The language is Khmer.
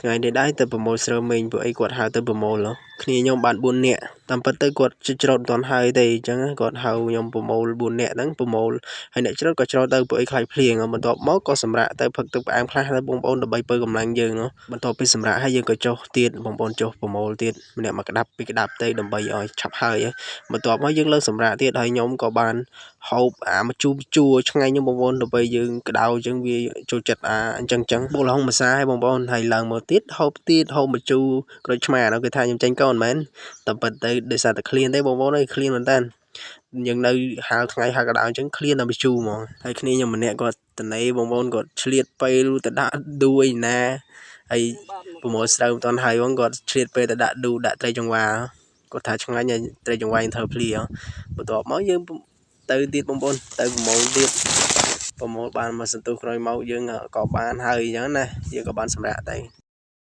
ថ្ងៃនេះដែរទៅប្រមូលស្រូវមីងពួកអីគាត់ហៅទៅប្រមូលគ្នាខ្ញុំបាន4នាក់តាមពិតទៅគាត់ច្រូតមិនទាន់ហើយទេអញ្ចឹងគាត់ហៅខ្ញុំប្រមូល4នាក់ហ្នឹងប្រមូលហើយអ្នកច្រូតក៏ច្រូតទៅពួកអីខ្លាចភ្លៀងបន្ទាប់មកក៏សម្រាកទៅផឹកទឹកផ្អែមខ្លះទៅបងប្អូនដើម្បីពើកម្លាំងយើងនោះបន្ទាប់ពីសម្រាកហើយយើងក៏ចុះទៀតបងប្អូនចុះប្រមូលទៀតម្នាក់មកក្តាប់ពីរក្តាប់ទៅដើម្បីឲ្យឆាប់ហើយបន្ទាប់មកយើងលើសម្រាកទៀតហើយខ្ញុំក៏បានហូបអាម្ជូរជួរឆ្ងាញ់ហ្នឹងបងប្អូនដើម្បីយើងក្តៅអញ្ចឹងវាចូលចិត្តអាអញ្ចឹងអញ្ចឹងបុកល្ហុងម្សាឲ្យបងប្អូនហើយឡើងមកទៀតហូបទៀតហូបម្ជូរក្រូចឆ្មានោះគេថាខ្ញុំចេញកូនមែនតែពិតទៅដោយសារតែឃ្លានទេបងប្អូនអើយឃ្លានមែនតើយើងនៅហាលថ្ងៃហាលក្តៅអញ្ចឹងឃ្លានតែម្ជូរហ្មងហើយគ្នាខ្ញុំម្នាក់គាត់តនេបងប្អូនគាត់ឆ្លៀតពេលទៅដាក់ឌូអីណាហើយប្រមូលស្រូវមិនទាន់ហើយបងគាត់ឆ្លៀតពេលទៅដាក់ឌូដាក់ត្រីចង្វាគាត់ថាឆ្ងាញ់ហើយត្រីចង្វាធ្វើភ្លាបន្ទាប់មកយើងទៅទៀតបងប្អូនទៅប្រមូលទៀតប្រមូលបានមកសន្ទុះក្រោយមកយើងក៏បានហើយអញ្ចឹងណាយើងក៏បានសម្រាកទៅ។